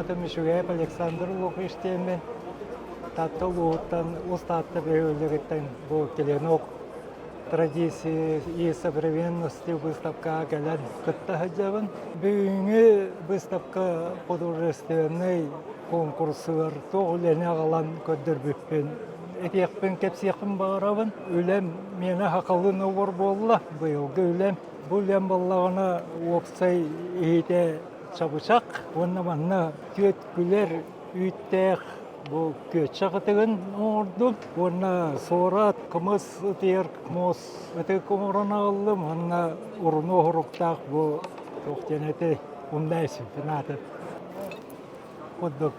Аатым Үчүгэйэп Александр Лукич диэммин. Таатта улууһуттан Уус Таатта бөһүөлэгиттэн бу Клинок традиции и современности выставкаҕа кэлэн кытта сылдьабын. Бүгүҥҥү выставка художественнай конкурсугар туох үлэни аҕалан көрдөрбүппүн этиэхпин, кэпсиэхпин баҕарабын. Үлэм миэнэ сахалыы нобуор буолла, быйылгы үлэм. Бу үлэм буоллаҕына уопсай иһитэ чабычах уонна манна түөт күлэр үүттээх бу күөччэх ытыгын оҥордум уонна суорат, кымыс ытыйар муос ытык оҥорон аҕаллым уонна уруну оһоруктаах бу туох диэн этэй умнайсыппын аата курдук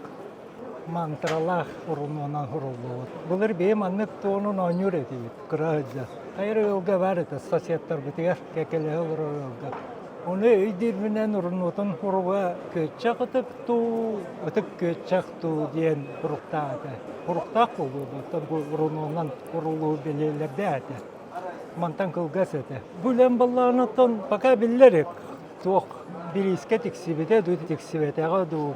мантралаах урунуонан суруллубут. Былыр бэйэ маннык туонун оонньуур этибит кыра сылдьан. Хайыр ыалга баар этэ соседтарбытыгар кэкэлэһэ олорор ыалга. Ону өйдүүрбүнэн урунуотун хуруга күөччэх ытык дуу, ытык күөччэх дуу диэн хуруктаах этэ. Хуруктаах буолуо оттон бу урунуонан урулуу бэлиэлэрдээх этэ. Мантан кылгас этэ. Бу үлэм баллаҕын оттон пока биллэр туох бириискэ тиксибитэ дуу, тиксибэтэҕэ дуу.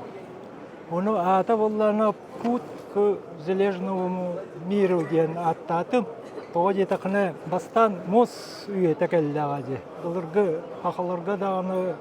Ону аата буоллаҕына Путь к железному миру диэн ааттаатым. Тоҕо диэтэххинэ, бастаан муус үйэтэ кэллэҕэ дии. Былыргы сахаларга даҕаны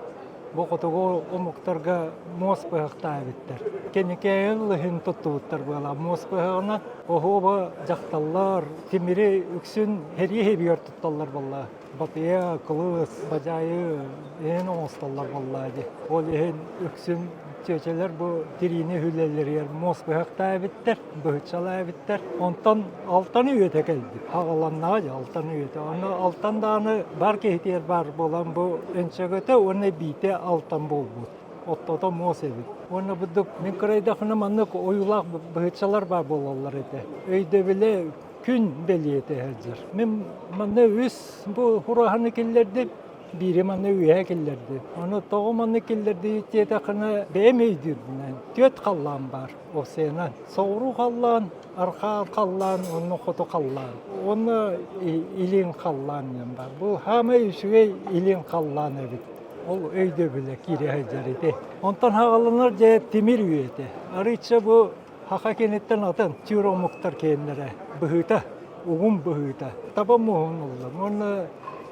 бу хотугу омуктарга муос быһахтаах эбиттэр. Кэнникээйил иһин туттубуттар буолаа. Муос быһаҕына оһуоба дьахталлар тимири үксүн сэрии сэбигэр тутталлар буоллаа. Батыйа, кылыс, бадьаайы иһин оҥостоллор буоллаа дии. Ол иһин үксүн чүөчэлэр бу тириини үһүлэллэригэр муос быһахтаа эбиттэр, быһыччалаа эбиттэр. Онтон алтан үйэтэ кэлбит. Хаҕаланнаҕа дьэ алтан үйэтэ. Ону алтан даҕаны бар киһитигэр баар буолан бу өнчөгөтө уонна биитэ алтан буолбут. Оттото муос эбит. Уонна бурдук мин кырайдахпына маннык ойуулаах быһыччалар баар буолаллар этэ. Өйдөбүлэ күн бэлиэтэ сылдьар. Мин манна үс бу хураһаны киллэрдим, биири манна үөһэ киллэрдим. Ону тоҕо манна киллэрдии диэтэххинэ бэйэм өйдүүрбүнэн түөрт халлаан баар уопсайынан. Соҕуруу халлаан, арҕаа халлаан уонна хоту халлаан. Уонна илин халлаан диэн баар. Бу саамай үчүгэй илин халлаан эбит. Ол өйдөбүлэ киирэ сылдьар ити. Онтон хаҕаланар дьэ тимир үйэтэ. Арыычча бу Саха киниттэн атын түүр омуктар киэннэрэ быһыыта, угун быһыыта таба муоһун ылла уонна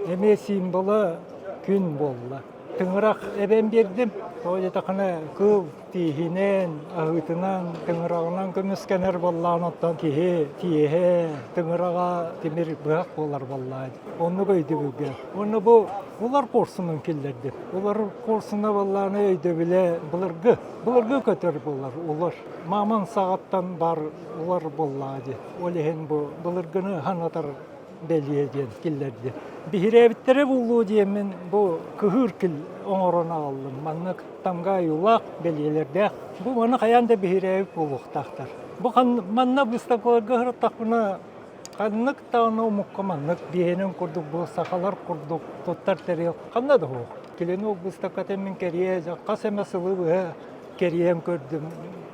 эмиэ символа күн буолла. Тыҥырах эбэн биэрдим. Тоҕо диэтэххинэ кыыл тииһинэн, аһыытынан, тыҥыраҕынан көмүскэнэр буоллаҕына оттон киһи тииһэ, тыҥыраҕа тимир быһах буолар буоллаҕа. Оннук өйдөбүлгэ. Уонна бу улар куорсунун киллэрдим. Улар куорсуна буоллаҕына өйдөбүлэ былыргы Былыргы көтөр буолар улар. Мааман саҕаттан бар улар буоллаҕа дии. Ол иһин бу былыргыны санатар бэлиэ диэн киллэрди. Биһирээбиттэрэ буолуо диэммин бу кыһыыр кил оҥорон аҕаллым. Маннык тамга айуулаах бэлиэлэрдээх. Бу маны хайаан да биһирээбит буолуохтаахтар. Бу манна выставкаларга сырыттахпына Ханнык даҕаны омукка маннык биһиэнин курдук бу сахалар курдук туттар тэрил ханна да суох. Клинок быыстапкатын мин кэрийэ хас эмэ сылы быһа кэрийэн көрдүм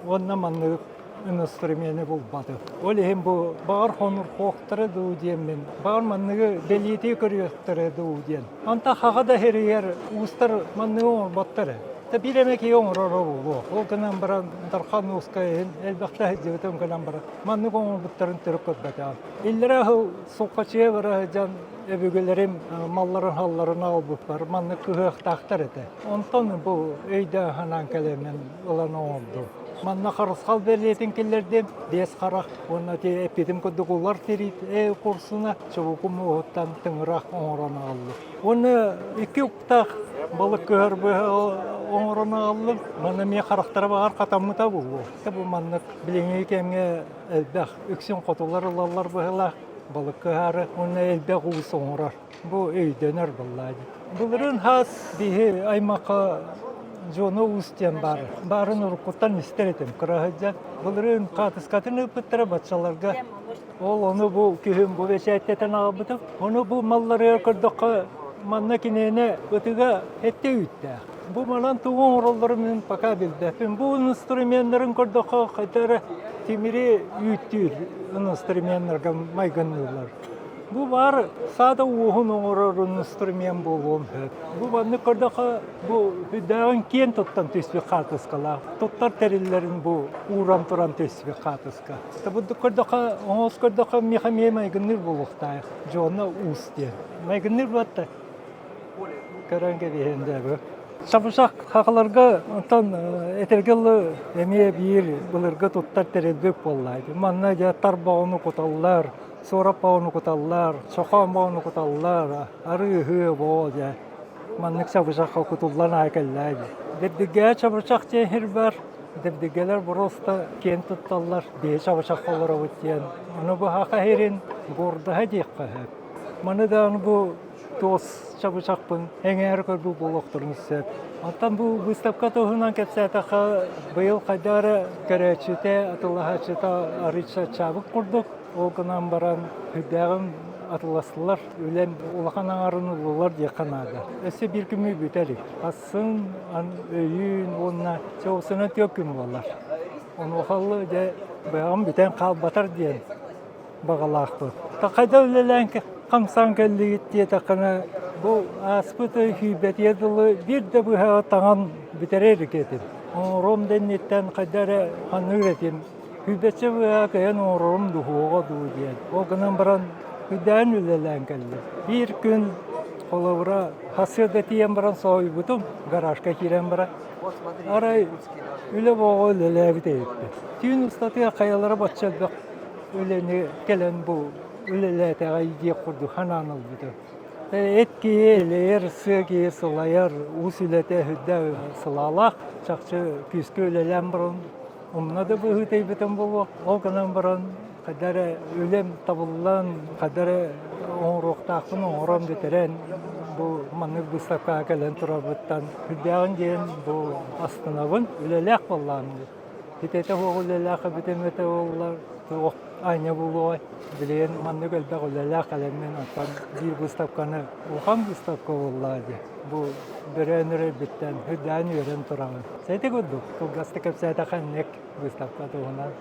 уонна маннык инструмены булбатым. Ол иһин бу баҕар хонурхуохтара дуу диэммин, баҕар манныгы бэлиэтии көрүөхтэрэ дуу диэн. Онтон хаҕа да иһэригэр уустар манныгы оҥорботтор ээ. Та биир эмэ киһи оҥороро буолуо. Ол гынан баран Дархан ууска иһин элбэхтэ сылдьыбытым гынан баран Маннык оҥорбуттарын төрүт көрбөтөҕүм. Иллэрээ сыл Сулҕаччыйа бара сылдьан өбүгэлэрим малларын-салларын аҕалбыппар маннык кыһыахтаахтар этэ. Онтон бу өйдөөн санаан кэлэммин ылан оҥордум. Манна харысхал бэлиэтин киллэрдим, биэс харах уонна ити эппитим курдук улар тириит курсуна чубуку муоһуттан тыҥырах оҥорон аҕаллым. Уонна икки уктаах балык кыһар быһа оҥорон аҕаллым. Манна эмиэ харахтара баҕар хатаммыта буолуо. Бу маннык Билиҥҥи кэмҥэ элбэх үксүн хотулар ылаллар быһыылаах балык кыһаары уонна элбэх уус оҥорор. Бу өйдөнөр буоллаа дии. Былырыын хаас биһи аймахха дьоно уус диэн баар. Баарын уруккуттан истэр этим кыра сылдьан. Былырыын хаатыскатын ыыппыттара баччаларга. Ол ону бу күһүн бу бэчээттэтэн аҕалбытым. Ону бу малларыгар көрдөххө манна киниэнэ ытыга эттэ үүттээх. Бу манан тугу оҥороллорун мин пока билбэппин. Бу инструменнарын көрдөххө хайда эрэ тимири үүттүүр инструменнарга майгынныыллар. Бу баар саада уоһун оҥорор инструмент буолуон сөп. Бу маннык көрдөххө, бу үрдээҕин киэн туттан түспүт хаартыскалаах. Туттар тэриллэрин бу ууран туран түспүт хаартыска. Бу көрдөххө, оҥос көрдөххө, миэхэ эмиэ майгынныыр буолуохтаах. Дьуона Уус диэн. Майгынныыр буолта. Көрөн кэбиһэн даа бу. Сабысах хахаларга онтон этэргэ дылы эмиэ биир былыргы туттар тэрилбит буолла. Манна дьэ тарбаҕыны куталлар, суорап баҕаны куталлар, сохоон баҕаны куталлар, арыы-ыһыы боо дьэ. Маннык сабысахха кутуллан аайы кэллээ дии. Дэбдигэ чабырчах диэн сир бар. Дэбдигэлэр боруоста киэн тутталлар, биһи чабычахха олоробут диэн. Ону бу саха сирин гордоһа диэххэ сөп. Маны даҕаны бу туос чабычахпын эҥээр көрбүт буолуохтарын сөп. Оттон бу выставка туһунан кэпсээтэххэ, быйыл хайдах эрэ көрөөччүтэ, атыллаһааччыта арыычча чаабык курдук. Ол гынан баран сүрдээҕин атылластылар, үлэм улахан аҥарын ыллылар диэххэ наада. Өссө биир күммү бүтэ илик. Асын, өйүүн уонна чоусунан түөрт күн буолар. Онуоха дьэ быһаҕым бүтэн хаалбатар диэн баҕалаахпыт. Хайда үлэлээн хамсаан кэллигит диэтэххинэ, бу ааспыт ый сүүрбэтигэр дылы биир да быһаҕы таҥан бүтэрэ илик этим. Оҥоруом да инниттэн хайда эрэ саныыр этим. Сүүрбэччэ быһаҕы кыайан оҥорорум дуһуоҕа дуу диэн. Ол гынан баран үрдээн үлэлээн кэллим. Биир күн холобура сарсыарда тиийэн баран соһуйбутум, гаражка киирэн баран. Арай үлэ буоҕа үлэлээбит эбиппин. Түүн устатыгар хайалара бачча элбэх үлэни кэлэн бу үлэлээтэҕэй диэх курдук санаан ылбытым. Эт киһи элэйэр, сыа киһи сылайар, уус үлэтэ сүрдээх сылаалаах, чахчы күүскэ үлэлээн баран умна да быһыытыйбытым буолуо. Ол гынан баран хайда эрэ үлэм табыллан, хайда эрэ оҥоруохтаахпын оҥорон бүтэрэн бу маннык быыстапкаҕа кэлэн турарбыттан сүрдээҕин диэн бу астынабын, үлэлээх буоллаҕым дии. Итиэтэ суох үлэлээх эбитим этэ буоллар, туох аанньа буолуой. Билигин маннык элбэх үлэлээх кэлэммин оттон биир выставканы улахан выставка буоллаҕа дии. Бу бөрөөн эрэрбиттэн үрдээн үөрэн турабын. Ити курдук кылгастык кэпсээтэххэ инник выставка туһунан.